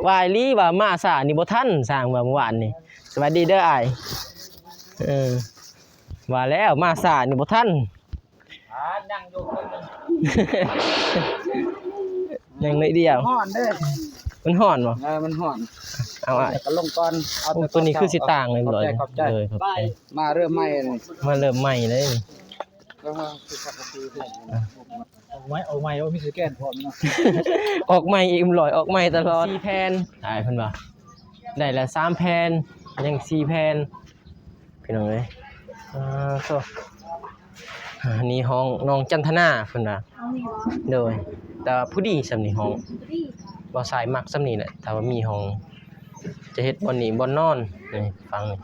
ວ່າອີ່ຫຼີວ່າມາຊ້ານີ້ບໍ່ທັນ ຊ່າງວ່າມື້ວານນີ້. ສະບາຍດີເດີອ້າຍ. ເອີ ວ່າແລ້ວມາຊ້ານີ້ບໍ່ທັນ. ອ່າ ຍັງຢູ່ ຍັງໜ້ອຍດຽວ. ຮ້ອນເດີ. ມັນຮ້ອນບໍ່? ເອີ ມັນຮ້ອນ. ເອົາອ້າຍ ແລ້ວກໍລົງກ່ອນ. ເອົາ ໂອ້ ໂຕນີ້ຄືຊິຕ່າງເລີຍ. ຂອບໃຈ ຂອບໃຈ. ໂດຍ ຂອບໃຈ. ມາເລີ່ມໃໝ່ເລີຍ. ມາເລີ່ມໃໝ່ເລີຍ. ກໍຄືກັບທີ່ເພື່ອນ. ອອກໃໝ່ ອອກໃໝ່ ໂອ້ ມີສະແກນພ້ອມເນາະ. ອອກໃໝ່ເອັມຮ້ອຍ ອອກໃໝ່ຕະຫຼອດ. ສີ່ແຜ່ນ ອ້າຍເພິ່ນວ່າ ໄດ້ລະສາມແຜ່ນ ຍັງສີ່ແຜ່ນ ພີ່ນ້ອງເອີຍ. ອ່າ ໂທ້ ອັນນີ້ຫ້ອງນ້ອງຈັນທະນາເພິ່ນວ່າ. ໂດຍ ແຕ່ວ່າພໍດີສ່ຳນີ້ຫ້ອງ. ບໍ່ສາຍມັກສ່ຳນີ້ແຫຼະ ຖ້າວ່າມີຫ້ອງ ຈະເຮັດບ່ອນນີ້ບ່ອນນອນ. ນີ້ຝັ່ງນີ້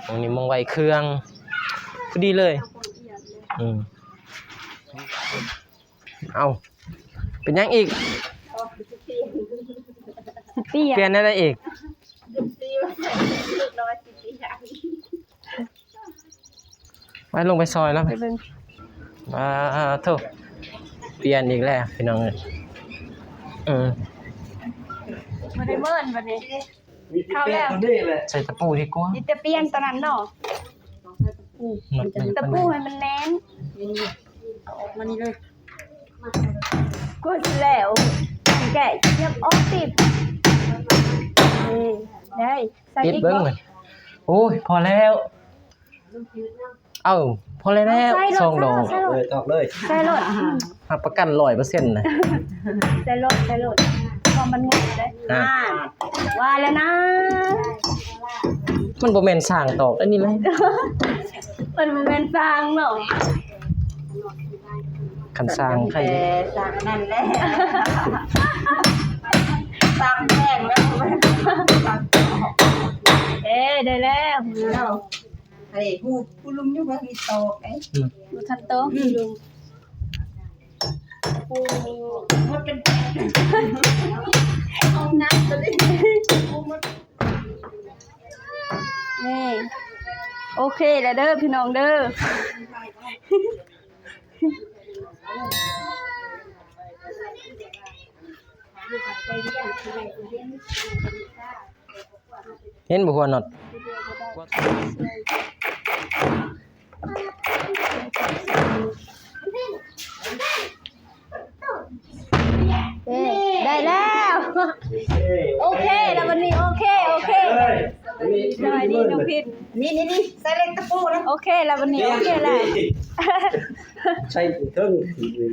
ຫ້ອງນີ້ໝ່ອງໄວ້ເຄື່ອງ ພໍດີເລີຍ. ອືມ. ເອົ້າ ເປັນຫຍັງອີກ? ຊິປ່ຽນ ປ່ຽນແນວໃດອີກ? ໄປລົງໄປຊອຍແລ້ວ. ໄປເບິ່ງ. ອ່າ ໂທ້ ປ່ຽນອີກແລ້ວ ພີ່ນ້ອງເອີຍ. ເອີ ບໍ່ໄດ້ເມີນບັດນີ້. ເຂົ້າແລ້ວ ໃສ່ຕະປູດີກວ່າ. ມີແຕ່ປ່ຽນຕົວນັ້ນເນາະ. ຕະປູໃຫ້ມັນແໜ້ນ. ເອົາອອກມານີ້ເລີຍ. ກວ່າຊິແລ້ວ ແກະ ຫຍັບອອກຕິ. ເອີ ໄດ້ ໃສ່ອີກບໍ່? ໂອ້ຍ ພໍແລ້ວ. ເອົ້າ ພໍແລ້ວ ໃສ່ໂລດ ສອງດອກ. ໃສ່ໂລດ ເອີ ຕອກເລີຍ ໃສ່ໂລດ. ຮັບປະກັນຮ້ອຍເປີເຊັນນະ. ໃສ່ໂລດ ໃສ່ໂລດ ເພາະມັນໝົດເດ້. ອ່າ ວ່າແລ້ວນະ ມັນບໍ່ແມ່ນຊ່າງຕອກໄດ໋ນີ້ແຫຼະ. ມັນບໍ່ແມ່ນຊ່າງເນາະ. ຄັນຊ່າງໃຜ ແຕ່ຊ່າງນັ້ນແຫຼະ ຊ່າງແພງແລ້ວ. ເອີ ໄດ້ແລ້ວ. ເອີ ຮູ້ ຮູ້ລຸມຢູ່ວ່າມີຕອກເດ້. ອືມ ບໍ່ທັນຕອກ ອືມ ໂອ້ ໝົດເປັນ ຫ້ອງນ້ຳຕົວນີ້. ນີ້ ໂອເຄແລ້ວເດີພີ່ນ້ອງເດີ. ເຫັນບໍ່ຫົວນັອດ? ເອີ ໄດ້ແລ້ວ. ໂອເຄແລ້ວບັດນີ້ ໂອເຄ ໂອເຄ. ສະບາຍດີນ້ອງພິນ. ນີ້ ນີ້ ໃສ່ເຫຼັກຕະປູນະ. ໂອເຄແລ້ວບັດນີ້ ໂອເຄແລ້ວ. ໃສ່ເທິງ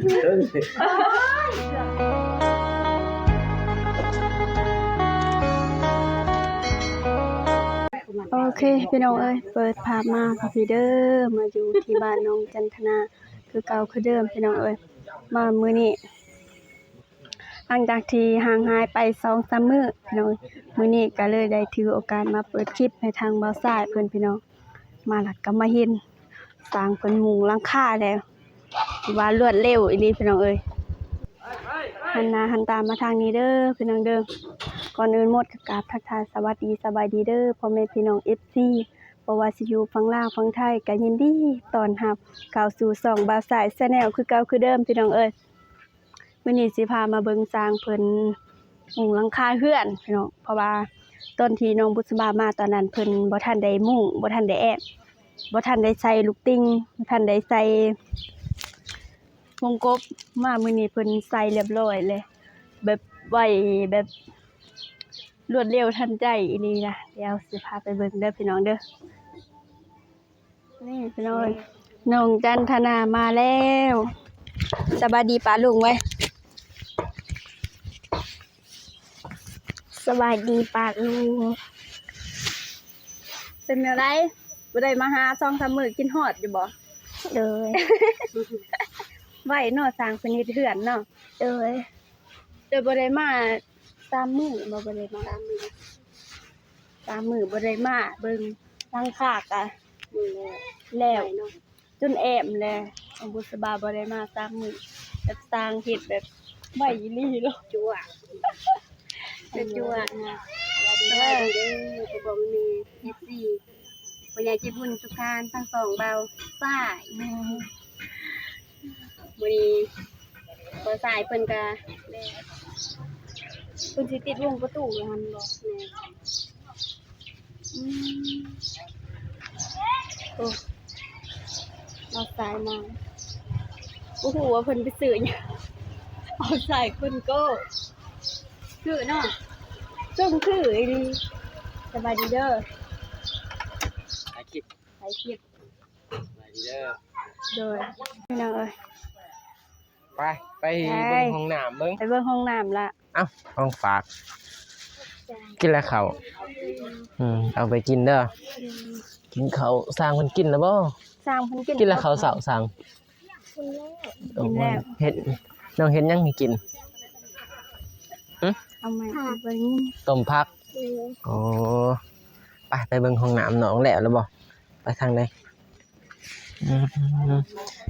ເທິງ. ໂອເຄພີ່ນ້ອງເອີຍ ເປີດພາບມາພາບພີ້ເດີ ມາຢູ່ທີ່ບ້ານນ້ອງຈັນທະນາຄືເກົ່າຄືເດີມພີ່ນ້ອງເອີຍ. ມາມື້ນີ້ ຫຼັງຈາກທີ່ຫ່າງຫາຍໄປສອງສາມມື້ພີ່ນ້ອງ ມື້ນີ້ກໍເລີຍໄດ້ຖືໂອກາດມາເປີດຄລິບໃຫ້ທາງບ່າວຊາຍເພິ່ນພີ່ນ້ອງ ມາແລ້ວກໍມາເຫັນຊ່າງເພິ່ນມຸງຫຼັງຄາແລ້ວ ຖືວ່າລວດເລັວອີ່ຫຼີພີ່ນ້ອງເອີຍ. ຫັນໜ້າຫັນຕາມາທາງນີ້ເດີພີ່ນ້ອງເດີ. ກ່ອນອື່ນໝົດກໍກາບທັກທາຍສະຫວັດດີສະບາຍດີເດີ ພໍ່ແມ່ພີ່ນ້ອງເອັຟຊີ ບໍ່ວ່າຊິຢູ່ຝັ່ງລາວຝັ່ງໄທ ກໍຍິນດີຕ້ອນຮັບເຂົ້າສູ່ຊ່ອງບ່າວຊາຍແຊນແນວຄືເກົ່າຄືເດີມພີ່ນ້ອງເອີຍ. ມື້ນີ້ຊິພາມາເບິ່ງຊ່າງເພິ່ນມຸງຫຼັງຄາເຮືອນພີ່ນ້ອງ ເພາະວ່າຕອນທີ່ນ້ອງບຸດສະບາມາຕອນນັ້ນ ເພິ່ນບໍ່ທັນໄດ້ມຸງ ບໍ່ທັນໄດ້ແອ້ມ ບໍ່ທັນໄດ້ໃສ່ລູກຕິ່ງ ບໍ່ທັນໄດ້ໃສ່ວົງກົບ. ມາມື້ນີ້ເພິ່ນໃສ່ລຽບຮ້ອຍເລີຍ ແບບໄວ ແບບລວດເລັວທັນໃຈອີ່ຫຼີນະ. ດຽວຊິພາໄປເບິ່ງເດີພີ່ນ້ອງເດີ. ນີ້ພີ່ນ້ອງເອີຍ ນ້ອງຈັນທະນາມາແລ້ວ. ສະບາຍດີປ້າລຸງໄວ້. ສະບາຍດີປ້າລຸງ. ເປັນແນວໃດ? ບໍ່ໄດ້ມາຫາສອງສາມມື້ ຄິດຮອດຢູ່ບໍ່? ໂດຍ. ໄວເນາະ ຊ່າງເພິ່ນເຮັດເຮືອນເນາະ. ໂດຍ. ແຕ່ບໍ່ໄດ້ມາສາມມື້ບໍ່? ບໍ່ໄດ້ມາສາມມື້ ສາມມື້ບໍ່ໄດ້ມາເບິ່ງຫຼັງຄາກະແລ້ວ ຈົນແອ້ມແລ້ວ. ບຸດສະບາບໍ່ໄດ້ມາສາມມື້ ແບບຊ່າງເຮັດແບບໄວອີ່ຫຼີເນາະ. ຈົວະ ຈົວະນະ. ສະບາຍດີເດີ ສະບາຍດີເດີ ພໍ່ພໍ່ແມ່ເອັຟຊີ ຜູ້ໃຫຍ່ໃຈບຸນທຸກທ່ານ ທັງສອງບ່າວຊາຍ. ມື້ນີ້ບ່າວຊາຍເພິ່ນກະ ເພິ່ນຊິຕິດວົງປະຕູຢູ່ຫັ້ນບໍ່? ອືມ ໂອ້ ລອດສາຍມາ ບໍ່ຮູ້ວ່າເພິ່ນໄປຊື້ຫຍັງ ເອົາສາຍຄົນໂກ້ ຄືເນາະ ເຊິ່ງຄືອີ່ຫຼີ. ສະບາຍດີເດີ ຖ່າຍຄລິບ ຖ່າຍຄລິບ ສະບາຍດີເດີ ໂດຍ ພີ່ນ້ອງເອີຍ ໄປ ໄປເບິ່ງຫ້ອງນ້ຳເບິ່ງ ໄປເບິ່ງຫ້ອງນ້ຳລະ. ເອົ້າ ຂອງຝາກ ກິນແລ້ວເຂົ້າ ອືມ ເອົາໄປກິນເດີ ກິນເຂົ້າ. ຊ່າງເພິ່ນກິນແລ້ວບໍ່? ຊ່າງເພິ່ນກິນ ກິນແລ້ວເຂົ້າເຊົ້າຊ່າງ? ກິນແລ້ວ ເຮັດ ນ້ອງເຮັດຫຍັງໃຫ້ກິນ? ຫຶ ເອົາມາ ຕົ້ມຜັກ ໂອ້ ໄປ ໄປເບິ່ງຫ້ອງນ້ຳນ້ອງແລ້ວ ແລ້ວບໍ່? ໄປທາງໃດ? ອືມ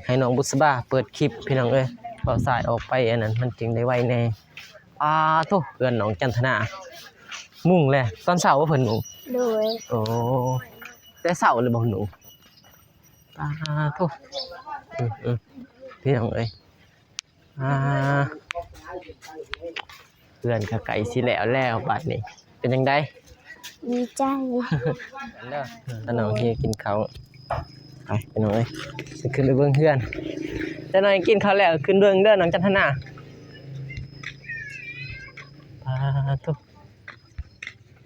ໃຫ້ນ້ອງບຸດສະບາເປີດຄລິບພີ່ນ້ອງເອີຍ ເພາະສາຍອອກໄປອັນນັ້ນ ມັນຈຶ່ງໄດ້ໄວແດ່. ອາໂທ້ ເຮືອນນ້ອງຈັນທະນາ ມຸງແລ້ວ ຕອນເຊົ້າບໍ່ເພິ່ນມຸງ? ໂດຍ ໂອ້ ແຕ່ເຊົ້າເລີຍບໍ່ເພິ່ນມຸງ? ອາໂທ້ ອືມໆ ພີ່ນ້ອງເອີຍ ອາ ເຮືອນກໍໃກ້ຊິແລ້ວແລ້ວບາດນີ້ ເປັນຈັ່ງໃດ? ດີໃຈ ເດີ ຕານ້ອງເຮກິນເຂົ້າ ໄປພີ່ນ້ອງເອີຍ ຊິຂຶ້ນໄປເບິ່ງເຮືອນ ຕານ້ອງກິນເຂົ້າແລ້ວຂຶ້ນເບິ່ງເດີ ນ້ອງຈັນທະນາ. ອາໂທ້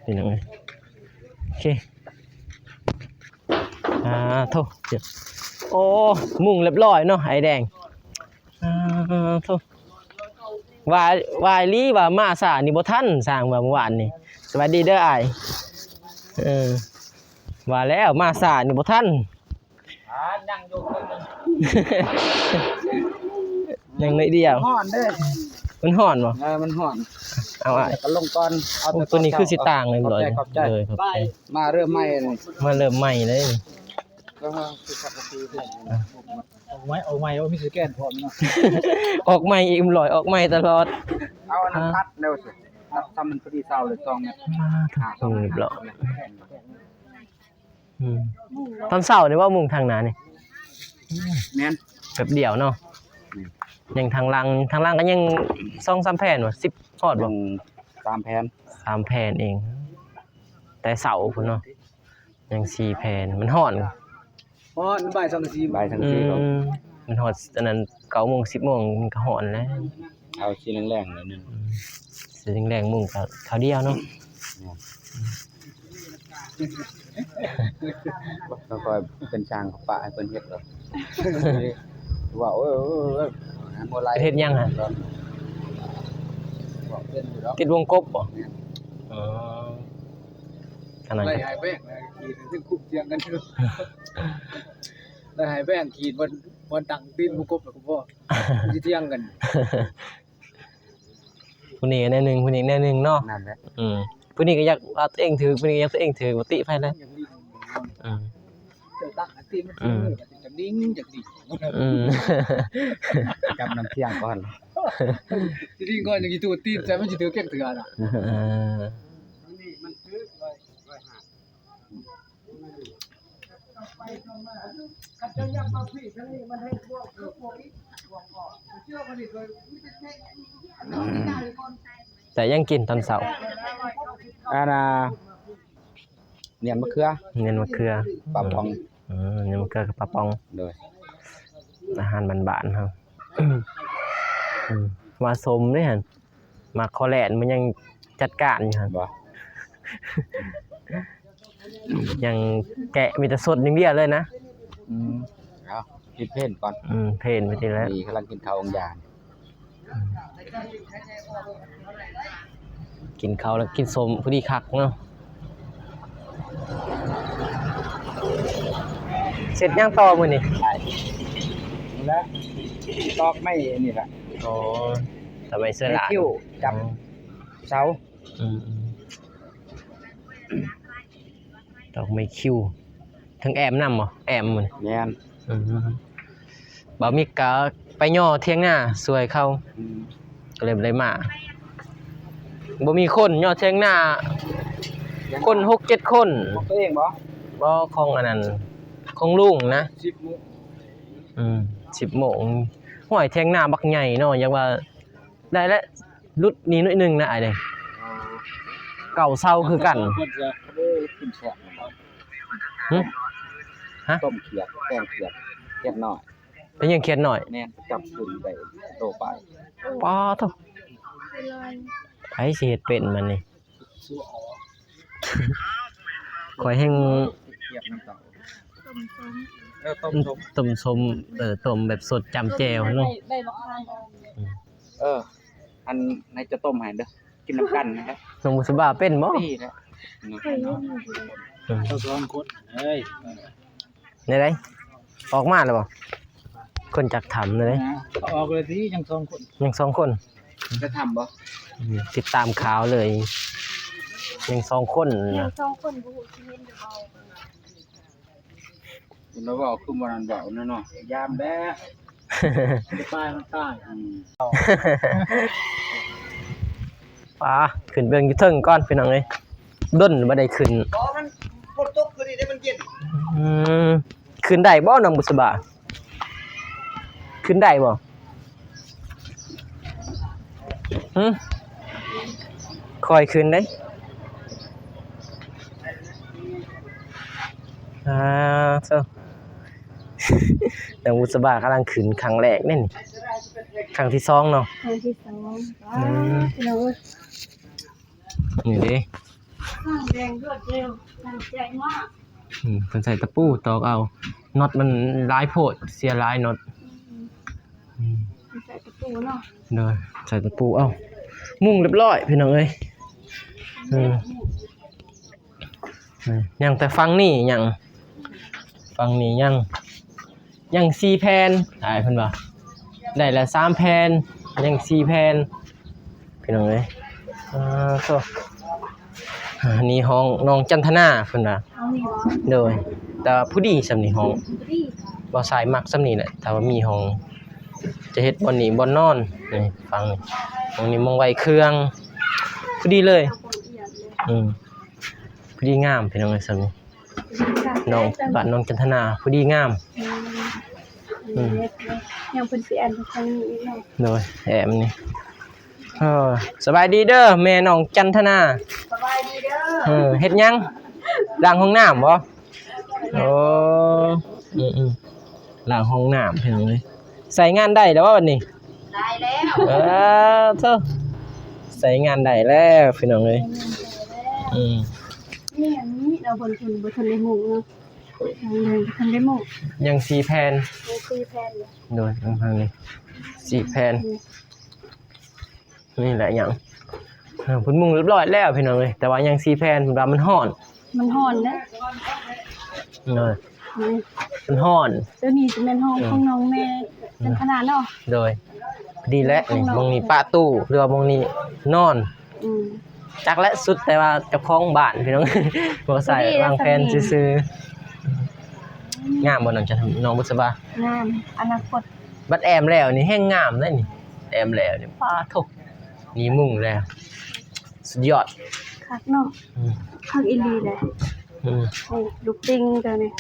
ພີ່ນ້ອງເອີຍ ໂອເຄ ອາໂທ້ ໂອ້ ມຸງຮຽບຮ້ອຍເນາະ ອ້າຍແດງ ອາໂທ້ ວ່າ ວ່າອີ່ຫຼີວ່າມາຊ້ານີ້ບໍ່ທັນ ຊ່າງວ່າມື້ວານນີ້. ສະບາຍດີເດີອ້າຍ ເອີ ວ່າແລ້ວມາຊ້ານີ້ບໍ່ທັນ. ອາ ຍັງຢູ່ ຍັງໜ້ອຍດຽວ ຮ້ອນເດ້ ມັນຮ້ອນບໍ່? ເອີ ມັນຮ້ອນ ເອົາອ້າຍ ເອົາລົງກ່ອນ ເອົາ ໂອ້ ໂຕນີ້ຄືຊິຕ່າງເລີຍ ຂອບໃຈ ເລີຍ ຂອບໃຈ ມາເລີ່ມໃໝ່ ມາເລີ່ມໃໝ່ເລີຍ ອາ ອອກໃໝ່ ອອກໃໝ່ ໂອ້ ມີສະແກນພ້ອມເນາະ ອອກໃໝ່ອີກ ເອັມຮ້ອຍ ອອກໃໝ່ຕະຫຼອດ ເອົາອັນນັ້ນ ອາ ຕັດແລ້ວຊິ ຕັດຊ້ຳມັນພໍດີເຊົາເລີຍ ສອງແມັດ ອາ ຖືກຕ້ອງ ຮຽບຮ້ອຍ. ອືມ ຕອນເຊົ້ານີ້ວ່າມຸງທາງໜ້ານີ້ ແມ່ນ ແປັບດຽວເນາະ ແມ່ນ ຍັງທາງຫຼັງ ທາງຫຼັງກໍຍັງສອງສາມແຜ່ນບໍ່ ສິບຮອດບໍ່? ຍັງສາມແຜ່ນ ສາມແຜ່ນເອງ ແຕ່ເຊົ້າພຸ້ນເນາະ ຍັງສີ່ແຜ່ນ ມັນຮ້ອນ ຮ້ອນ ມັນບາຍສັງກະສີ ບາຍສັງກະສີ ອືມ ເຂົາ ມັນຮອດອັນນັ້ນ ເກົ້າໂມງ ສິບໂມງ ມັນກໍຮ້ອນແລ້ວ ເອົາສີແລງໆ ໜ້ອຍໜຶ່ງ ອືມ ສີແລງໆ ມຸງກໍຄາວດຽວເນາະ ແມ່ນ ບໍ່ຄ່ອຍເປັນຊ່າງ ປະໃຫ້ເພິ່ນເຮັດດອກ ເວົ້າ ເອີ ເອີ ເອີ ເຮັດຫຍັງຫະ? ເຮັດຫຍັງຫະ? ເວົ້າເປັນຢູ່ດອກ ຕິດວົງກົບບໍ່? ແມ່ນ ເອີ ອັນນັ້ນ ໄລ່ໃຫ້ແບ່ງ ຂີດ ເຊິ່ງຄຸບຖຽງກັນຢູ່ ໄລ່ໃຫ້ແບ່ງຂີດ ບ່ອນ ບ່ອນຕັ້ງຕິດວົງກົບ ແລ້ວກໍພໍ ຊິຖຽງກັນ ຜູ້ນີ້ແນວໜຶ່ງ ຜູ້ນີ້ແນວໜຶ່ງເນາະ ນັ້ນແຫຼະ ອືມ ຜູ້ນີ້ກໍຢາກວ່າຕົວເອງຖືກ ຜູ້ນີ້ກໍຢາກຕົວເອງຖືກ ບໍ່ຕິໃຜເລີຍ ອືມ ເຈົ້າຕັ້ງໃຫ້ຕິ ມັນ ອືມ ຈະດີ້ງ ຈະດິ້ງ ອືມ ຈັບນ້ຳທ່ຽງກ່ອນ ຈະດິ້ງກ່ອນ ຈັ່ງຊິຖືກຕິ ແຕ່ມັນຊິຖືກຈັກເທື່ອນະ ເອີ ແຕ່ຍັງກິນຕອນເຊົ້າ ອັນນ່າ ໜຽນມະເຂືອ ໜຽນມະເຂືອ ປາປ໋ອງ ອືມ ໜຽນມະເຂືອກັບປາປ໋ອງ ໂດຍ ອາຫານບ້ານໆເຮົາ ອືມ ວ່າສົມເດ້ຫັ້ນ ໝາກຄໍແລ່ນມັນຍັງຈັດການຢູ່ຫັ້ນ ບໍ່ ຍັງແກະມີແຕ່ສົດຢ່າງດຽວເລີຍນະ ອືມ ເອົາ ເຮັດເພນກ່ອນ ອືມ ເພນໄປຕິແລ້ວ ນີ້ກຳລັງກິນເຂົ້າອົງຢາ ອືມ ກິນເຂົ້າແລ້ວກິນສົ້ມພໍດີຄັກເນາະ ເຮັດຫຍັງຕໍ່ມື້ນີ້? ແລະ ຕອກໄມ້ນີ້ລະ ອໍ ຕອກໄມ້ເສືອຫຼາ ໄມ້ຄິ້ວຈັບ ອືມ ເສົາ ອືມ ອືມ ດອກໄມ້ຄິ້ວ ທັງແອ້ມນຳບໍ່? ແອ້ມມື້ນີ້ ແມ່ນ ອືມ ບ່າວມິກກະໄປຍໍຖຽງນາຊ່ວຍເຂົາ ອືມ ກໍເລີຍບໍ່ໄດ້ມາ ບໍ່ມີຄົນຍໍຖຽງນາ ຍັງ ຄົນຫົກເຈັດຄົນ ຂອງຕົວເອງບໍ່? ບໍ່ ຂອງອັນນັ້ນ ຂອງລຸງນະ ສິບໂມງ ອືມ ສິບໂມງ ຫ້ວຍ ຖຽງນາບັກໃຫຍ່ເນາະ ຢາກວ່າ ໄດ້ແລ້ວ ຫຼຸດໜີ້ໜ້ອຍໜຶ່ງນະອ້າຍເດ້ ເກົ່າເຊົາຄືກັນ. ເອີ ກິນແຊບ. ຫຶ? ຮະ? ຕົ້ມຂຽດ ແກງຂຽດ ຂຽດນ້ອຍ. ໄປຍິງຂຽດນ້ອຍ. ແມ່ນ ຈັບຂຶ້ນໄດ້ໂລປາຍ. ປາໂທ້ ໃຜຊິເຮັດເປັນບັດນີ້? ຂ້ອຍແຮ່ງ ຂຽດນ້ຳເຕົ້າ. ຕົ້ມສົ້ມ ເອີ ຕົ້ມສົ້ມ ເອີ ຕົ້ມແບບສົດຈ້ຳແຈ່ວເນາະ. ໄດ້ ໄດ້ບັກຂາມອ່ອນ. ເອີ ອັນໃຫ້ເຈົ້າຕົ້ມໃຫ້ເດີ ກິນນຳກັນນະ. ນ້ອງບຸສະບາເປັນບໍ່? ນີ້ແຫຼະ ເຮົາສອງຄົນເອີຍ. ແນວໃດ? ອອກມາແລ້ວບໍ່? ຄົນຈັກຖາມແນວໃດ? ອອກເລີຍຕິ ຍັງສອງຄົນ. ຍັງສອງຄົນ. ຈະຖາມບໍ່? ອືມ ຕິດຕາມຂ່າວເລີຍ ຍັງສອງຄົນ. ຍັງສອງຄົນ ບໍ່ຮູ້ຊິເຫັນຫຼືບໍ່. ລາວເວົ້າຄືມື້ນັ້ນເວົ້ານັ້ນເນາະ ຍາມແດ່ ຕາຍມັນຕາຍ. ອືມ ປາ ຂຶ້ນເບິ່ງຢູ່ເທິງກ່ອນພີ່ນ້ອງເອີຍ ດົນບໍ່ໄດ້ຂຶ້ນ. ບໍ່ ມັນຝົນຕົກຄືນນີ້ເດ້ ມັນເຢັນ. ອືມ ຂຶ້ນໄດ້ບໍ່ນ້ອງບຸດສະບາ? ຂຶ້ນໄດ້ບໍ່? ຫຶ? ຄ່ອຍຂຶ້ນເດ້. ອ່າ ໂທ້ ນ້ອງບຸດສະບາກຳລັງຂຶ້ນຄັ້ງແລກເດ້ນີ້ ຄັ້ງທີສອງເນາະ. ຄັ້ງທີສອງ. ອືມ ວ້າ ພີ່ນ້ອງເອີຍ ນີ້ເດ້ ສ້າງແດງລວດເລັວ ຕັ້ງໃຈມາກ. ອືມ ເພິ່ນໃຊ້ຕະປູຕອກເອົາ ນັອດມັນຫຼາຍໂພດ ເສຍຫຼາຍນັອດ. ອືມ ອືມ ເພິ່ນໃຊ້ຕະປູເນາະ. ໂດຍ ໃຊ້ຕະປູເອົາ ມຸງຮຽບຮ້ອຍພີ່ນ້ອງເອີຍ. ອືມ ອືມ ຍັງແຕ່ຝັ່ງນີ້ຍັງ ຝັ່ງນີ້ຍັງ ຍັງສີ່ແຜ່ນ ອ້າຍເພິ່ນວ່າ ໄດ້ລະສາມແຜ່ນ ຍັງສີ່ແຜ່ນ ພີ່ນ້ອງເອີຍ. ອ່າ ໂທ້ ອ່າ ນີ້ຫ້ອງນ້ອງຈັນທະນາເພິ່ນວ່າ. ຫ້ອງນີ້ບໍ່? ໂດຍ ແຕ່ວ່າພໍດີຊ່ຳນີ້ຫ້ອງ ພໍດີ ບ່າວຊາຍມັກຊ່ຳນີ້ແຫຼະ ຖ້າວ່າມີຫ້ອງ ຈະເຮັດບ່ອນນີ້ບ່ອນນອນ. ນີ້ຝັ່ງນີ້ ຫ້ອງນີ້ໝ່ອງໄວ້ເຄື່ອງ ພໍດີເລີຍ. ອືມ ພໍດີງາມພີ່ນ້ອງເອີຍ ຊ່ຳນີ້ ນ້ອງ ບ້ານນ້ອງຈັນທະນາ ພໍດີງາມ. ອືມ ອືມ ຍັງເພິ່ນຊິແອມທາງນີ້ອີກເນາະ. ໂດຍ ແອມນີ້. ເອີ ສະບາຍດີເດີ ແມ່ນ້ອງຈັນທະນາ. ສະບາຍດີເດີ. ເອີ ເຮັດຫຍັງ? ລ້າງຫ້ອງນ້ຳບໍ່? ໂອ້ ອືມໆ ລ້າງຫ້ອງນ້ຳພີ່ນ້ອງເອີຍ. ໃຊ້ງານໄດ້ແລ້ວບໍ່ບັດນີ້? ໄດ້ແລ້ວ. ເອີ ໂທ້ ໃຊ້ງານໄດ້ແລ້ວພີ່ນ້ອງເອີຍ. ອືມ ນີ້ອັນນີ້ເນາະ ເພິ່ນ ເພິ່ນບໍ່ທັນໄດ້ມຸງເນາະ ຍັງບໍ່ທັນໄດ້ມຸງ. ຍັງສີ່ແຜ່ນ. ຍັງສີ່ແຜ່ນ. ໂດຍ ທາງນີ້ສີ່ແຜ່ນ. ອືມ ນີ້ແຫຼະຫຍັງ ເອີ ເພິ່ນມຸງຮຽບຮ້ອຍແລ້ວພີ່ນ້ອງເອີຍ ແຕ່ວ່າຍັງສີ່ແຜ່ນ ເພິ່ນວ່າມັນຮ້ອນ. ມັນຮ້ອນເດີ. ໂດຍ ອືມ ມັນຮ້ອນ. ໂຕນີ້ຊິແມ່ນຫ້ອງ ອືມ ຂອງນ້ອງແມ່ ອືມ ຈັນທະນາເນາະ. ໂດຍ ພໍດີແຫຼະ ນີ້ ໝ່ອງນີ້ປະຕູ້ ຫຼືວ່າໝ່ອງນີ້ນອນ. ອືມ ຈັກແຫຼະ ສຸດແຕ່ວ່າເຈົ້າຂອງບ້ານພີ່ນ້ອງ ບໍ່ໃສ່ ພໍດີແຫຼະ ວາງແຜນຊື່ໆ. ງາມບໍ່ນ້ອງ ນ້ອງບຸດສະບາ? ງາມ ອະນາຄົດ. ບັດແອມແລ້ວນີ້ແຮ່ງງາມເດ້ນີ້ ແອມແລ້ວນີ້ ປາໂທ້ ນີ້ມຸງແລ້ວ ສຸດຍອດ. ຄັກເນາະ. ອືມ ຄັກອີ່ຫຼີແຫຼະ. ອືມ ນີ້ລູກຕິ່ງຕົວນີ້.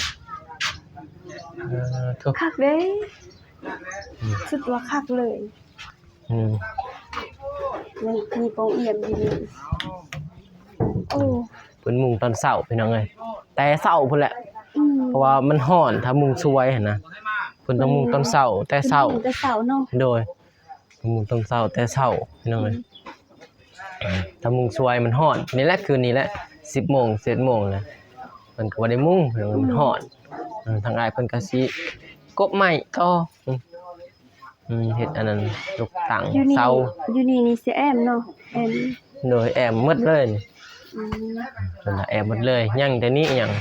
ເອີ ໂທ້ ຄັກເດ້. ອືມ ສຸດວ່າຄັກເລີຍ. ອືມ ນີ້ມີປ່ອງອຽມຢູ່ນີ້. ໂອ້ ເພິ່ນມຸງຕອນເຊົ້າພີ່ນ້ອງເອີຍ ແຕ່ເຊົ້າພຸ້ນແຫຼະ. ອືມ ເພາະວ່າມັນຮ້ອນ ຖ້າມຸງສວຍຫັ້ນນະ ເພິ່ນຕ້ອງມຸງຕອນເຊົ້າ ແຕ່ເຊົ້າ ເພິ່ນມຸງແຕ່ເຊົ້າເນາະ. ໂດຍ ມຸງຕອນເຊົ້າແຕ່ເຊົ້າພີ່ນ້ອງເອີຍ. ອືມ ຖ້າມຸງສວຍມັນຮ້ອນ. ນີ້ແຫຼະ ຄືນນີ້ແຫຼະ ສິບໂມງ ສິບເອັດໂມງແຫຼະ ເພິ່ນກໍບໍ່ໄດ້ມຸງ ເພິ່ນວ່າມັນຮ້ອນ. ອືມ ເອີ ທາງອ້າຍເພິ່ນກໍຊິກົບໄມ້ຕໍ່. ອືມ ອືມ ເຮັດອັນນັ້ນ ລູກຕັ້ງເສົາ. ຢູ່ນີ້ ຢູ່ນີ້ນີ້ຊິແອ້ມເນາະ ແອ້ມ. ໂດຍ ແອ້ມໝົດເລີຍນີ້. ອືມ ເພິ່ນວ່າແອ້ມໝົດເລີຍ ຍັງແຕ່ນີ້ຫຍັງ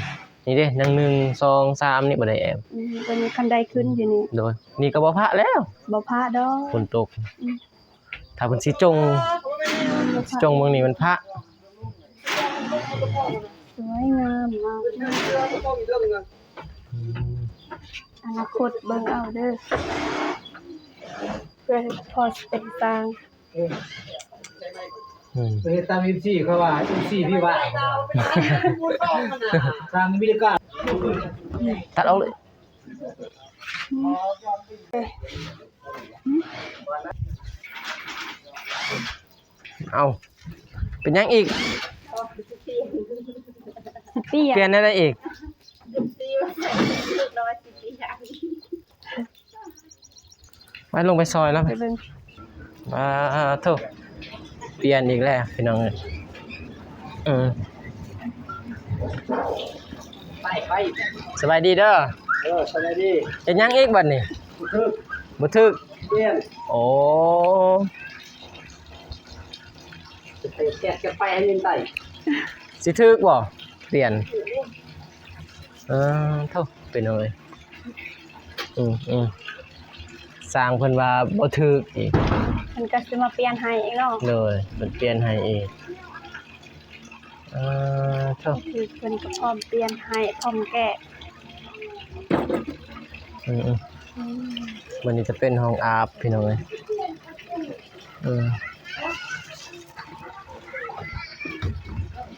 ນີ້ເດ້ ຍັງໜຶ່ງ ສອງ ສາມ ນີ້ບໍ່ໄດ້ແອ້ມ. ອືມ ຕົວນີ້ຄັນໄດຂຶ້ນຢູ່ນີ້. ໂດຍ ນີ້ກໍບໍ່ພະແລ້ວ ບໍ່ພະດອກ ຝົນຕົກ. ອືມ ຖ້າເພິ່ນຊິຈົ່ງ ຊິຈົ່ງເບິ່ງນີ້ມັນພະ. ສວຍງາມມາກ. ອືມ ອະນາຄົດເບິ່ງເອົາເດີ ເພື່ອພໍ່ຊິເປັນຊ່າງ. ອືມ ໄປເຮັດຕາມເອັຟຊີ ເຂົາວ່າເອັຟຊີພີ່ວ່າ ຊ່າງອາເມລິກາ. ຕັດອອກເລີຍ. ເອົ້າ ເປັນຫຍັງອີກ? ຊິປ່ຽນ ຊິປ່ຽນແນວໃດອີກ? ໄປລົງໄປຊອຍແລ້ວ ໄປເບິ່ງ. ປາໂທ້ ປ່ຽນອີກແລ້ວພີ່ນ້ອງເອີຍ. ເອີ ໄປ ໄປ ສະບາຍດີເດີ. ເອີ ສະບາຍດີ. ເຮັດຫຍັງອີກບັດນີ້? ບໍ່ຖືກ ບໍ່ຖືກ ປ່ຽນ. ໂອ້ ຈະໄປແກະ ຈະໄປໃຫ້ມັນໄດ້ ຊິຖືກບໍ່? ປ່ຽນ ເອີ ໂທ້ ເປັນຫຍັງເອີຍ? ອືມ ອືມ ຊ່າງເພິ່ນວ່າບໍ່ຖືກອີກ ເພິ່ນກໍຊິມາປ່ຽນໃຫ້ອີກເນາະ. ໂດຍ ເພິ່ນປ່ຽນໃຫ້ອີກ. ເອີ ໂທ້ ເພິ່ນກໍພ້ອມປ່ຽນໃຫ້ ພ້ອມແກະ. ອືມ ອືມ ອືມ ມື້ນີ້ຈະເປັນຫ້ອງອາບ ພີ່ນ້ອງເອີຍ. ເອີ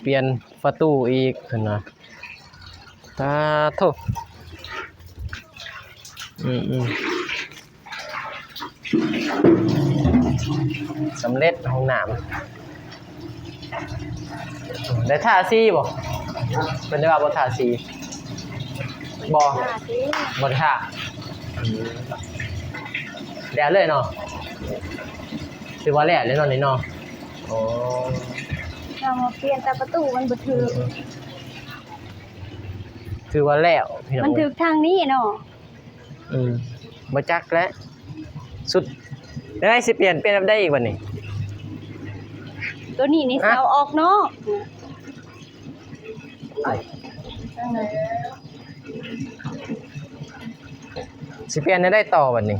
ປ່ຽນປະຕູອີກເພິ່ນວ່າ. ປາໂທ້ ອືມ ອືມ ສຳເລັດຫ້ອງນ້ຳ. ໄດ້ທາສີບໍ່? ເພິ່ນໄດ້ວ່າບໍ່ທາສີ. ບໍ່ ບໍ່ໄດ້ທາ. ອືມ ແລ້ວເລີຍເນາະ ຖືວ່າແລ້ວເລີຍເນາະນີ້ເນາະ. ໂອ້ ເຮົາມາປ່ຽນແຕ່ປະຕູມັນບໍ່ຖືກ. ອືມ ອືມ ຖືວ່າແລ້ວພີ່ນ້ອງ ມັນຖືກທາງນີ້ເນາະ. ອືມ ບໍ່ຈັກແຫຼະ ສຸດ ແນວໃດຊິປ່ຽນ ປ່ຽນແບບໃດອີກບັດນີ້? ໂຕນີ້ນີ້ ຮະ? ຊິເອົາອອກນອກ ຊິປ່ຽນແນວໃດຕໍ່ບັດນີ້?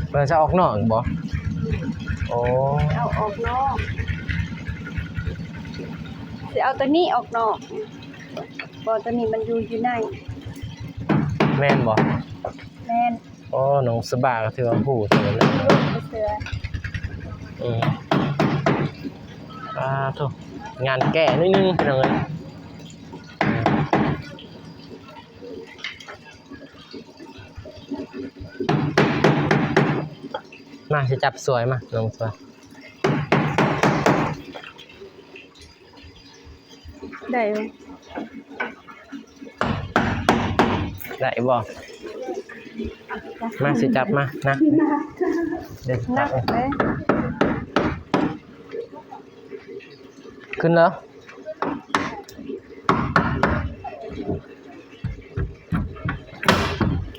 ເພິ່ນຊິເອົາອອກນອກອີກບໍ່? ໂອ້ ເອົາອອກນອກ ຊິເອົາໂຕນີ້ອອກນອກ. ບໍ່ ໂຕນີ້ມັນຢູ່ ຢູ່ໃນ. ແມ່ນບໍ່? ແມ່ນ. ໂອ້ ນ້ອງສະບາກໍຖືວ່າຮູ້ເຖິງແລ້ວ. ບໍ່ເຊື່ອ. ອືມ ອາໂທ້ ງານແກ້ໜ້ອຍໜຶ່ງ ພີ່ນ້ອງເອີຍ. ມາ ຊິຈັບຊ່ວຍ ມາ ນ້ອງຊ່ວຍ. ໄດ້ບໍ່? ໄດ້ບໍ່? ມາ ຊິຈັບມາ ນະ ເດ້ ໜັກເດ້ ຂຶ້ນເດີ. ອ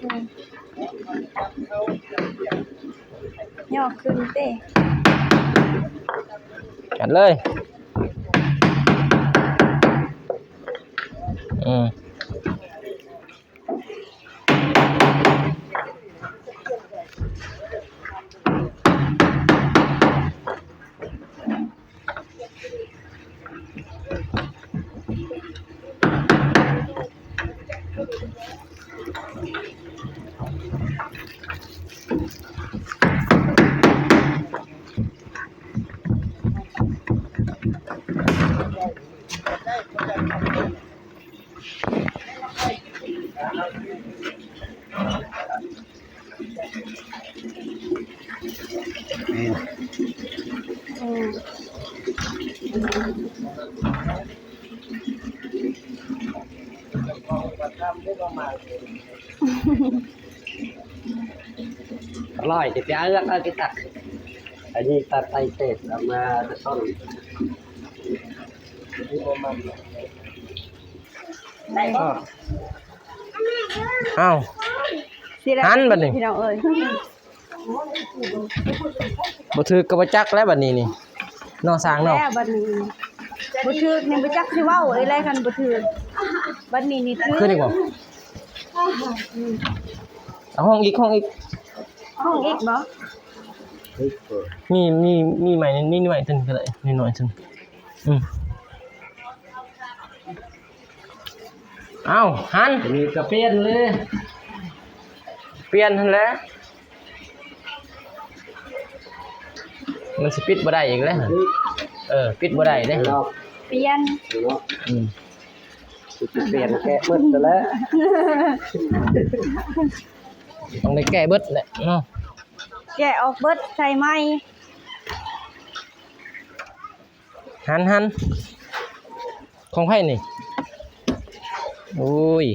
ືມ ຍໍຂຶ້ນເຕະ ກັດເລີຍ. ອືມ. ອະລ່ອຍ ຊິໄປເອົາເຮືອກເອົາກິນຕັກ ອັນນີ້ຕັດໄປເສດ ເອົາມາຕະຊ່ອນ. ໄດ້ບໍ່? ອ້າວ ຊິໄດ້ ຫັນບັດນີ້ ພີ່ນ້ອງເອີຍ. ບໍ່ຖືກກໍບໍ່ຈັກແລ້ວບັດນີ້ນີ້ ເນາະ ຊ່າງເນາະ. ແລ້ວບັດນີ້ ບໍ່ຖືກນີ້ບໍ່ຈັກຊິເວົ້າອີ່ແລ້ວ ຄັນບໍ່ຖືກ. ບັດນີ້ນີ້ຖືກ ຂຶ້ນອີກບໍ່? ອືມ ເອົາ ຮ້ອງອີກ ຮ້ອງອີກ ຮ້ອງອີກບໍ່? ມີ ມີ ມີໄມ້ ມີໄມ້ຕົວນີ້ກໍໄດ້ ນ້ອຍໆຕົວນີ້. ອືມ ອ້າວ ຫັນ ນີ້ກໍປ່ຽນເລີຍ ປ່ຽນຫັ້ນແຫຼະ. ມັນຊິປິດບໍ່ໄດ້ອີກແລ້ວ. ເອີ ປິດບໍ່ໄດ້ເດ້ ປ່ຽນ ອືມ ຊິປ່ຽນແກະເບິດແລ້ວ ຕ້ອງໄດ້ແກະເບິດແຫຼະເນາະ ແກະອອກເບິດ ໃສ່ໃໝ່. ຫັນ ຫັນ ຂອງໃຜນີ້? ໂອ້ຍ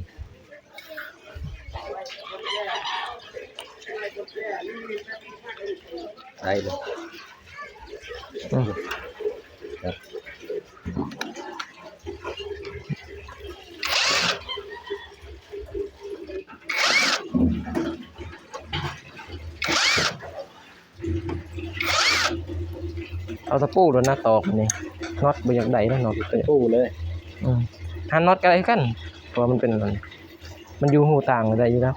ໄດ້ເລີຍ ອືມ ເອົາຕະປູໂລດນະ ຕອກນີ້ ນັອດບໍ່ຢາກໄດ້ນະ ນັອດ ຕະປູເລີຍ ອືມ ຫັນນັອດກໍໄດ້ຄືກັນ ເພາະວ່າມັນເປັນ ມັນຢູ່ຮູຕ່າງກໍໄດ້ຢູ່ແລ້ວ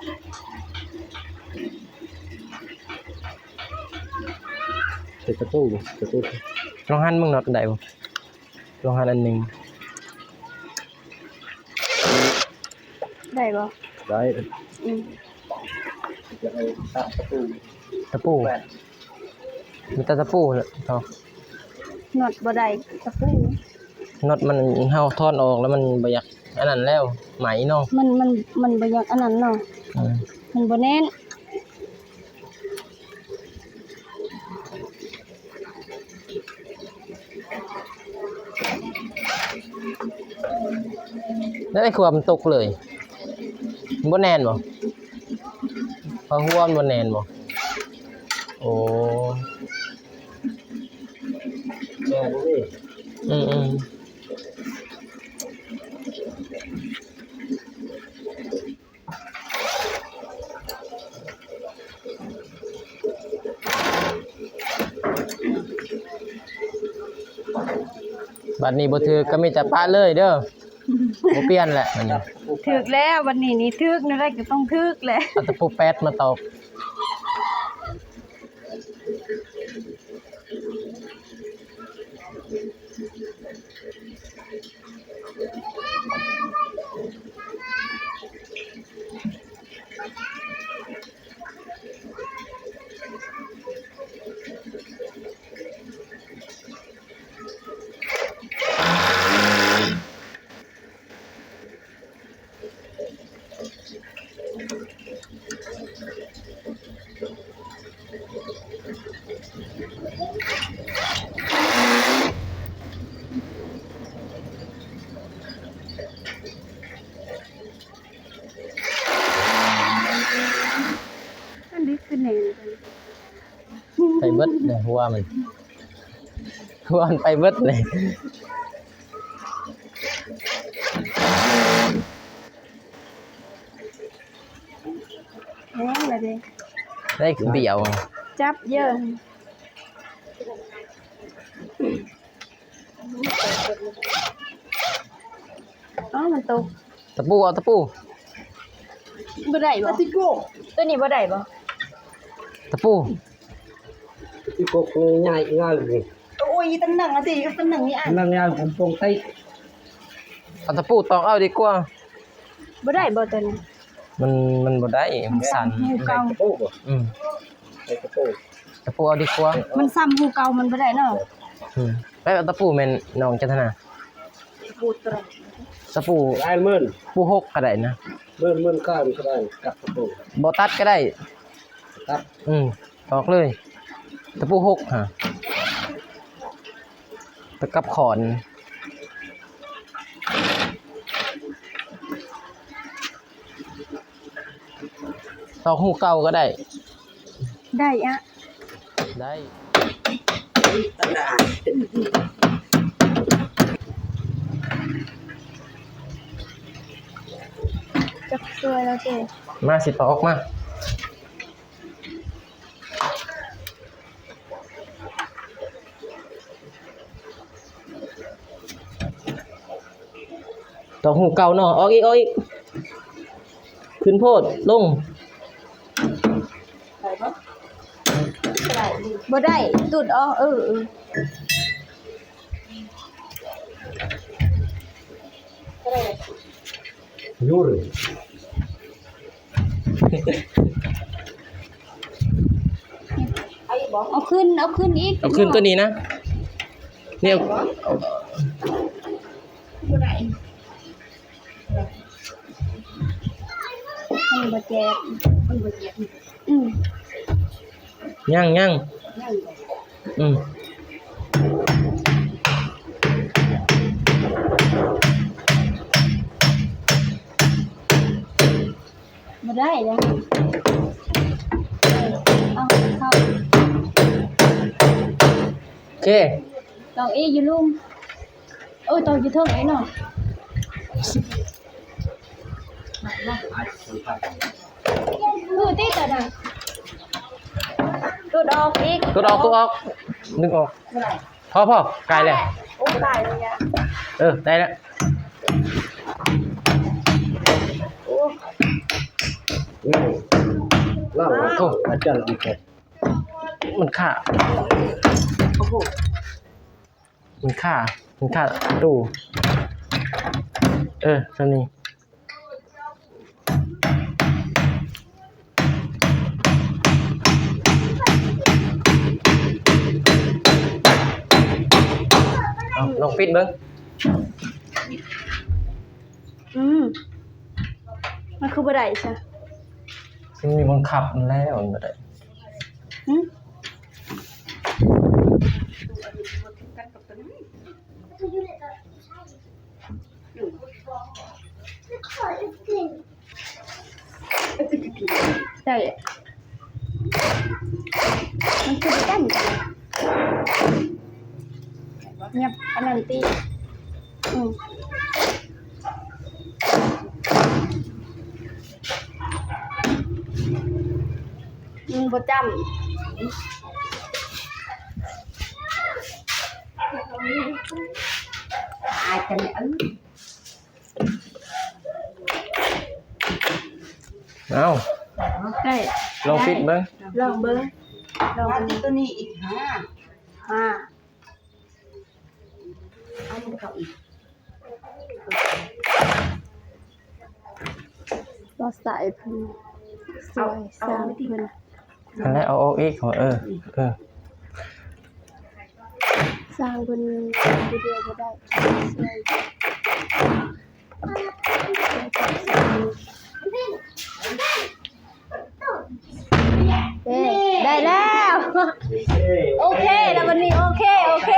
ເປັນຕະປູ ຕະປູ ລອງຫັນເບິ່ງນັອດໄດ້ບໍ່? ລອງຫັນອັນໜຶ່ງ ໄດ້ບໍ່? ໄດ້ ອືມ ຈະເອົາຕະປູ ຕະປູ ມີແຕ່ຕະປູແຫຼະເນາະ ນັອດບໍ່ໄດ້ ຕະປູ ນັອດມັນ ເຮົາຖອນອອກແລ້ວມັນບໍ່ຢາກອັນນັ້ນແລ້ວ ໄໝເນາະ ມັນ ມັນ ມັນບໍ່ຢາກອັນນັ້ນເນາະ ອືມ ມັນບໍ່ແໜ້ນ. ແລ້ວໄອ້ຂົວມັນຕົກເລີຍ ມັນບໍ່ແໜ້ນບໍ່? ຜ້າຫົວມັນບໍ່ແໜ້ນບໍ່? ໂອ້ ແໜ້ນບໍ່ມີ ອືມໆ. ບັດນີ້ບໍ່ຖືກກໍມີແຕ່ປະເລີຍເດີ ບໍ່ປ່ຽນແຫຼະບັດນີ້ ຖືກແລ້ວ ບັດນີ້ນີ້ຖືກແນວໃດກໍຕ້ອງຖືກແຫຼະ ເອົາຕະປູແປດມາຕອກ. ອັນນີ້ຄືແໜ້ນ ໄປເບິດເລີຍຫົວມັນ ຫົວມັນໄປເບິດເລີຍ. ແຮງລະເດ້ ໄດ້ຄືດຽວ ຈັບເຢີ້ ອ້າວ ມັນຕົກ ຕະປູ ເອົາຕະປູ ບໍ່ໄດ້ບໍ່? ຕົວນີ້ບໍ່ໄດ້ບໍ່? ຕະປູ ຕະປູ ງ່າຍໆ ໂອ້ຍ ຕຳແໜ່ງອະຕິ ຕຳແໜ່ງນີ້ອະ ຕຳແໜ່ງຍາວ ຜົມປົງໄຕ ເອົາຕະປູຕອກເອົາດີກວ່າ. ບໍ່ໄດ້ບໍ່ຕົວນີ້? ມັນ ມັນບໍ່ໄດ້ ມັນສັ່ນ ໃສ່ຕະປູບໍ່? ອືມ ໃສ່ຕະປູ ຕະປູເອົາດີກວ່າ ມັນຊ້ຳຮູເກົ່າ ມັນບໍ່ໄດ້ເນາະ. ອືມ ແລ້ວຕະປູແມ່ນນ້ອງຈັນທະນາ ຕະປູ ຕະປູຫຼາຍໝື່ນ ຕະປູຫົກກໍໄດ້ນະ ໝື່ນ ໝື່ນເກົ້າກໍໄດ້ ກັບຕະປູ ບໍ່ຕັດກໍໄດ້ ຕັດ ອືມ ຕອກເລີຍ ຕະປູຫົກຫາ ຕະກັບຂອນ ຕອກຮູເກົ່າກໍໄດ້ ໄດ້ອະ ໄດ້ ຈັກຊ່ວຍແລ້ວເດ້ ມາ ຊິຕອກ ມາ. ຕອກຮູເກົ່າເນາະ ອອກອີກ ອອກອີກ ຂຶ້ນໂພດ ລົງ ບໍ່ໄດ້ ຕຸດອອກ ເອີ ເອີ ຢູນ ເອົາຂຶ້ນ ເອົາຂຶ້ນອີກ ເອົາຂຶ້ນຕົວນີ້ນະ ນີ້ ບໍ່ໄດ້ ມັນບໍ່ແຈກ ມັນບໍ່ແຈກ ອືມ ຍັງ ຍັງ ຍັງ ອືມ. ໄດ້ແລ້ວ ເອີ ເອົາເຂົ້າ ໂອເຄ ຕອກອີກຢູ່ລຸ່ມ ໂອ້ຍ ຕອກຢູ່ເທິງເອເນາະ ຄືຕິດຕະນະ ຕຸດອອກອີກ ຕຸດອອກ ຕຸດອອກ ດຶງອອກ ພໍ ພໍ ກາຍແລ້ວ ໂອ້ ກາຍແລ້ວ ເອີ ໄດ້ແລ້ວ ໂອ້ ໂອ້ ລາວ ໂອ້ ອາຈານລຳແຂງ ມັນຄາ ໂອ້ໂຫ ມັນຄາ ມັນຄາຕູ້ ເອີ ສ່ຳນີ້ ເອົາ ລອງປິດເບິ່ງ ອືມ ມັນຄືບໍ່ໄດ້ຊະ ມັນມີບັງຄັບແລ້ວ ມັນບໍ່ໄດ້ ຫື? ໄດ້ ມັນຄືກັນ ຫຍັບອັນນັ້ນຕິ ອືມ ມັນບໍ່ຈ້ຳ ອາຍກັນ ເອີ ເອົ້າ ໄດ້ ລອງປິດເບິ່ງ ລອງເບິ່ງ ລອງເບິ່ງ ມາຕິດໂຕນີ້ອີກ ຫາ ຫາ ເອົາມັນເຂົ້າອີກ ລອດສາຍເພິ່ນ ຊ່ວຍຊ່າງເພິ່ນ ຫັ້ນແຫຼະ ເອົາອອກອີກ ເອີ ເອີ ຊ່າງເພິ່ນຜູ້ດຽວບໍ່ໄດ້ ຊ່ວຍ ເອີ ໄດ້ແລ້ວ ໂອເຄແລ້ວບັດນີ້ ໂອເຄ ໂອເຄ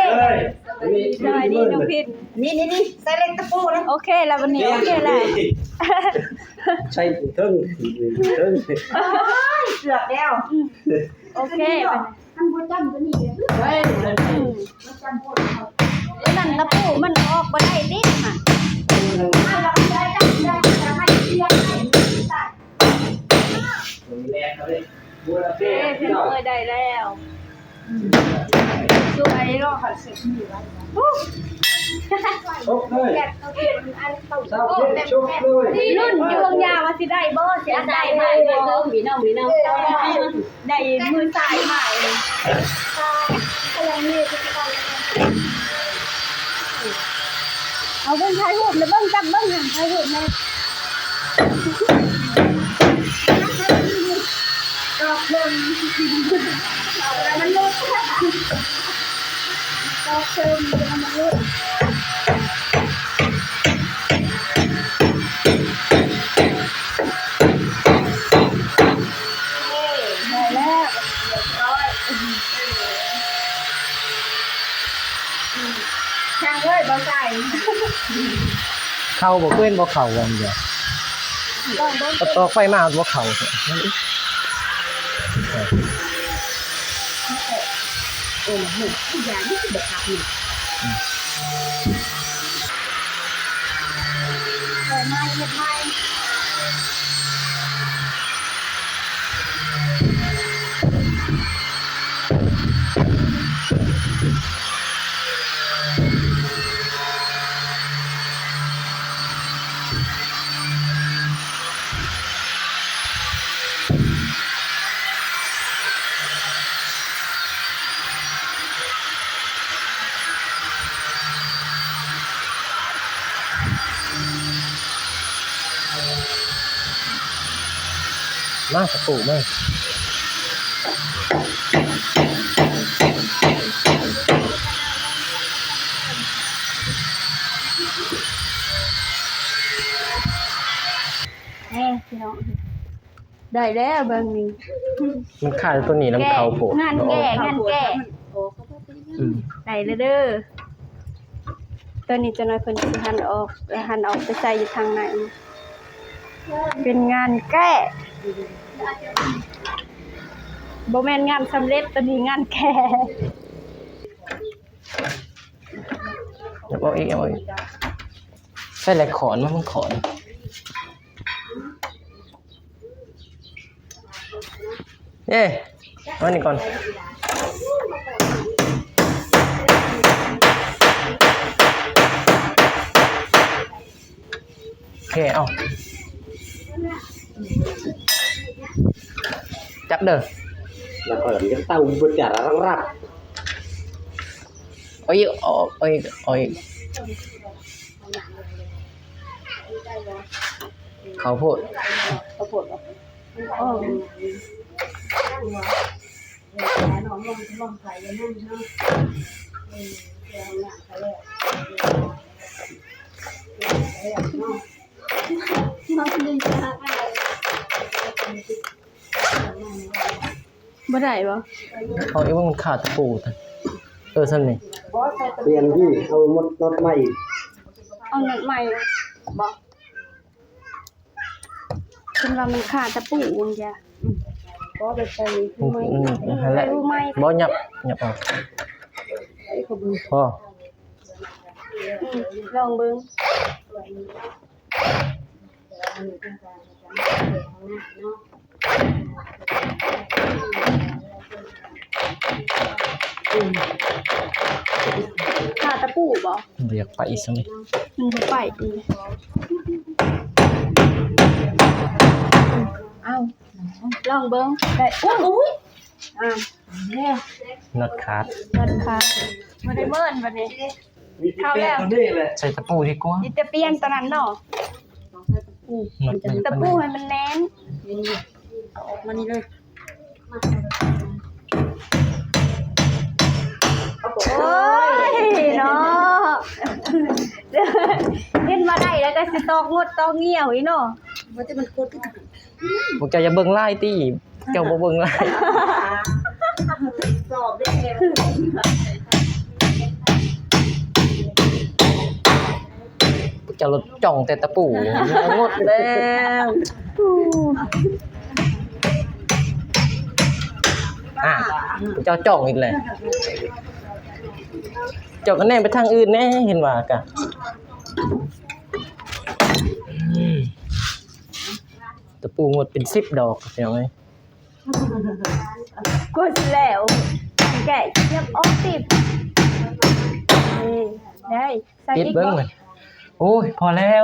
ສະບາຍດີນ້ອງພິນ ນີ້ໆໆ ໃສ່ເຫຼັກຕະປູນະ ໂອເຄແລ້ວບັດນີ້ ໂອເຄແລ້ວ ໃສ່ເທິງ ເທິງ ໂອ້ຍ ເກືອບແລ້ວ ອືມ ໂອເຄ ຄັນບໍ່ຈ້ຳຕົວນີ້ເດ້ ໄດ້ ບໍ່ຈ້ຳໂພດ ຕົວນັ້ນຕະປູມັນອອກບໍ່ໄດ້ຕິ ມັນ ໂອເຄ ພີ່ນ້ອງເອີຍ ໄດ້ແລ້ວ ສວຍເນາະ ຄັນເສັດນີ້ ລຸ້ນຢູ່ເຮືອນຍາວ່າຊິໄດ້ບໍ່ ຊິອັນໄດ້ບໍ່ ພີ່ນ້ອງ ພີ່ນ້ອງ ໄດ້ມືສາຍໃໝ່ ເອົາເບິ່ງຖ່າຍຮູບນະ ເບິ່ງຈັບເບິ່ງຫັ້ນ ຖ່າຍຮູບແນ່ ດອກເພິ່ນ ເອົາແລ້ວມັນຫຼຸດ ດອກເພິ່ນ ແລ້ວມັນຫຼຸດ. ໄດ້ແລ້ວ ຮຽບຮ້ອຍ ຊ່າງເອີຍ ບໍ່ໃສ່ ເຂົ້າບໍ່ ຄືເຫັນບໍ່ເຂົ້າ ວ່າມັນດຽວ ລອງເບິ່ງ ຕອກໄຟມາບໍ່ເຂົ້າ. ໂອ້ໂຫ ຢານີ້ຄືບໍ່ຄັກນີ້ ເປີດໃໝ່ ເຮັດໃໝ່. ມາ ສະປູມາ. ເອີ ພີ່ນ້ອງ ໄດ້ແລ້ວເບິ່ງນີ້ ມັນຂາດຕົວນີ້ນຳເຂົ້າໂພດ ງານແກ້ ງານແກ້ ອືມ ໄດ້ແລ້ວເດີ ຕົວນີ້ຈັກໜ້ອຍເພິ່ນຊິຫັນອອກ ຫັນອອກໄປໃສ່ຢູ່ທາງໃນ. ເປັນງານແກ້ ບໍ່ແມ່ນງານສຳເລັດ ໂຕນີ້ງານແກ້. ເອົາອີກ ເອົາອີກ ໃສ່ແຫຼກຂອນມາ ມັນຂອນ. ເອ້ ມານີ້ກ່ອນ. ໂອເຄ ເອົາ ຈັບເດີ ແລ້ວກໍຍັງເຕົ້າເບິດຈາລັງລັບ. ໂອ້ຍ ໂອ້ຍ ໂອ້ຍ ເຂົ້າໂພດ ເຂົ້າໂພດ. ບໍ່ໄດ້ບໍ່? ເອົາອີກ ມັນຂາດຕະປູ. ເອີ ຊັ້ນນີ້ ປ່ຽນທີ່ ເອົາໝົດ ນັອດໃໝ່ ເອົານັອດໃໝ່ບໍ່? ເພິ່ນວ່າມັນຂາດຕະປູຫັ້ນຈ້ະ. ອືມ ບໍ່ໄດ້ໃສ່ ອືມ ນັ້ນແຫຼະ ບໍ່ ຫຍັບ ຫຍັບອອກ ພໍ ອືມ ລອງເບິ່ງ. ຂາດຕະປູບໍ່? ບໍ່ຢາກໄປອີກຊັ້ນນີ້ ມັນບໍ່ໄປອີກ. ເອົ້າ ລອງເບິ່ງ ໄດ້. ໂອ້ຍ ອ່າ ນັອດຂາດ ນັອດຂາດ ບໍ່ໄດ້ເມີ້ນບັດນີ້. ເຂົ້າແລ້ວ ໃສ່ຕະປູດີກວ່າ ມີແຕ່ປ່ຽນຕອນນັ້ນເນາະ. ອືມ ຕະປູໃຫ້ມັນແໜ້ນ ນີ້ ເອົາອອກມານີ້ເລີຍ. ໂອ້ຍເນາະ ເຫັນວ່າໄດ້ແລ້ວກໍຊິຕອກງົດຕອກງ່ຽວອີກເນາະ. ວ່າແຕ່ມັນກົດ ພວກເຈົ້າຢ່າເບິ່ງຫຼາຍຕິ ເຈົ້າບໍ່ເບິ່ງຫຼາຍ ສອບເດ້. ພວກເຈົ້າລະຈ້ອງແຕ່ຕະປູ ໝົດແລ້ວ. ອ່າ ພວກເຈົ້າຈ້ອງອີກແລ້ວ ເຈົ້າກໍແນມໄປທາງອື່ນແດ່ ເຫັນວ່າກະ ຕະປູໝົດເປັນສິບດອກ ພີ່ນ້ອງເອີຍ. ກວ່າຊິແລ້ວ ແກະຈຽບອອກຕິບ ເອີ ໄດ້ ໃສ່ອີກບໍ່? ປິດເບິ່ງ ໂອ້ຍ ພໍແລ້ວ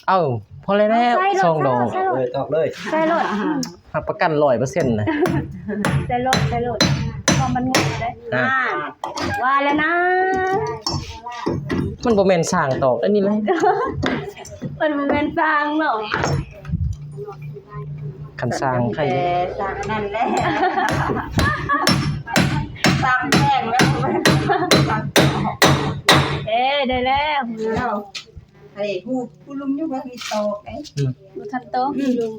ເອົ້າ ພໍແລ້ວ ສອງດອກ ໃສ່ໂລດ ໃສ່ໂລດ ເລີຍ ຕອກເລີຍ ໃສ່ໂລດ ຮັບປະກັນຮ້ອຍເປີເຊັນນະ. ໃສ່ໂລດ ໃສ່ໂລດ ເພາະມັນງົດເດ້. ອ່າ ວ່າແລ້ວນະ ມັນບໍ່ແມ່ນຊ່າງຕອກອັນນີ້ເລີຍ ມັນບໍ່ແມ່ນຊ່າງເນາະ. ຄັນຊ່າງໃຫ້ ແຕ່ຊ່າງນັ້ນແຫຼະ ຊ່າງແພງແລ້ວ. ເອີ ໄດ້ແລ້ວ ເອີ ຮູ້ ຮູ້ລຸມຢູ່ວ່າມີຕອກເດ້. ອືມ ບໍ່ທັນຕອກ ອືມ ຢູ່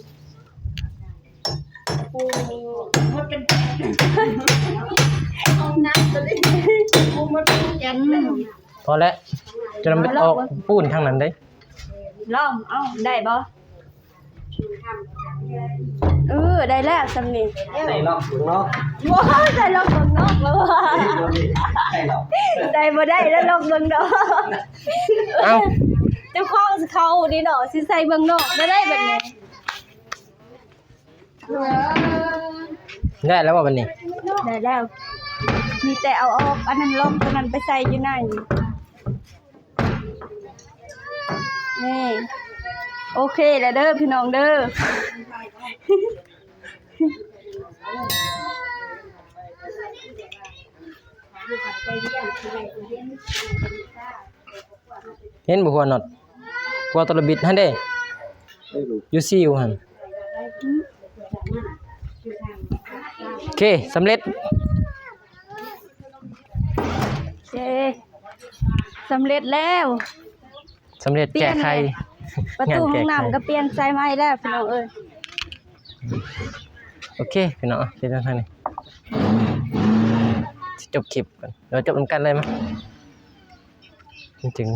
ພໍແລ້ວ ຈະນຳໄປຕອກປູນທາງນັ້ນເດ້. ລອງ ເອົ້າ ໄດ້ບໍ່? ເອີ ໄດ້ແລ້ວຊ່ຳນີ້ ໃສ່ລອກເບິ່ງເນາະ. ໂອ້ຍ ໃສ່ລອກເບິ່ງເນາະ ໃສ່ລອກ ໃສ່ບໍ່ໄດ້ແລ້ວ ລອກເບິ່ງເນາະ. ເອົ້າ ເຈົ້າຂອງເຂົານີ້ເນາະ ຊິໃສ່ເບິ່ງເນາະ ບໍ່ໄດ້ແບບນີ້. ໄດ້ແລ້ວບໍ່ບັດນີ້? ໄດ້ແລ້ວ ມີແຕ່ເອົາອອກອັນນັ້ນ ລອກຕົວນັ້ນໄປໃສ່ຢູ່ໃນ ນີ້ ໂອເຄແລ້ວເດີພີ່ນ້ອງເດີ. ເຫັນບໍ່ ຫົວນັອດ ຫົວຕົວລະບິດຫັ້ນເດ້ ຢູ່ຊິວຫັ້ນ. ໂອເຄ ສຳເລັດ ໂອເຄ ສຳເລັດແລ້ວ ສຳເລັດແກ້ໄຂ ປະຕູຫ້ອງນ້ຳກໍປ່ຽນໃສ່ໃໝ່ແລ້ວພີ່ນ້ອງເອີຍ. ໂອເຄພີ່ນ້ອງ ເປັນຈັ່ງຊັ້ນນີ້ ຊິຈົບຄລິບກ່ອນ ດຽວຈົບນຳກັນເລີຍມາ ມັນຈຶ່ງ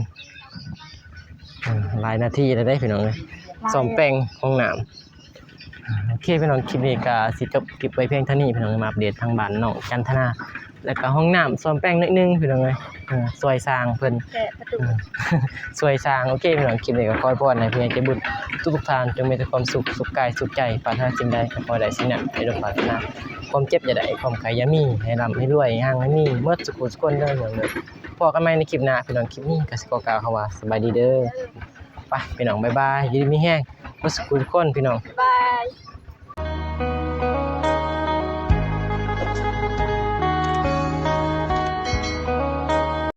ເອີ ຫຼາຍນາທີແລ້ວເດ້ພີ່ນ້ອງເອີຍ ຫຼາຍ ສ້ອມແປງຫ້ອງນ້ຳ. ໂອເຄພີ່ນ້ອງ ຄລິບນີ້ກໍຊິຈົບຄລິບໄວ້ພຽງເທົ່ານີ້ພີ່ນ້ອງ ມາອັບເດດທາງບ້ານນ້ອງຈັນທະນາ ແລ້ວກໍຫ້ອງນ້ຳ ສ້ອມແປງໜ້ອຍໜຶ່ງພີ່ນ້ອງເອີຍ ເອີ ຊ່ວຍສ້າງເພິ່ນ ແກະປະຕູ ເອີ ຊ່ວຍສ້າງ. ໂອເຄພີ່ນ້ອງ ຄລິບນີ້ກໍຂໍອວຍພອນໃຫ້ຜູ້ໃຫຍ່ໃຈບຸນທຸກໆທ່ານ ຈົ່ງມີແຕ່ຄວາມສຸກ ສຸກກາຍ ສຸກໃຈ ປາດຖະໜາສິ່ງໃດກໍຂໍໃຫ້ໄດ້ສິ່ງນັ້ນ ໃຫ້ສົມປາດຖະໜາ ຄວາມເຈັບຢ່າໄດ້ ຄວາມໄຂ້ຢ່າມີ ໃຫ້ລ່ຳໃຫ້ລວຍ ໃຫ້ຮັ່ງໃຫ້ມີ ໝົດສຸຂູສຸຄົນເດີພີ່ນ້ອງເດີ. ພໍ້ກັນໃໝ່ໃນຄລິບໜ້າພີ່ນ້ອງ ຄລິບນີ້ກໍຊິຂໍກ່າວຄຳວ່າສະບາຍດີເດີ. ໄປພີ່ນ້ອງ ບາຍບາຍ ຢູ່ດີມີແຮງ ໝົດສຸຂູສຸຄົນພີ່ນ້ອງ.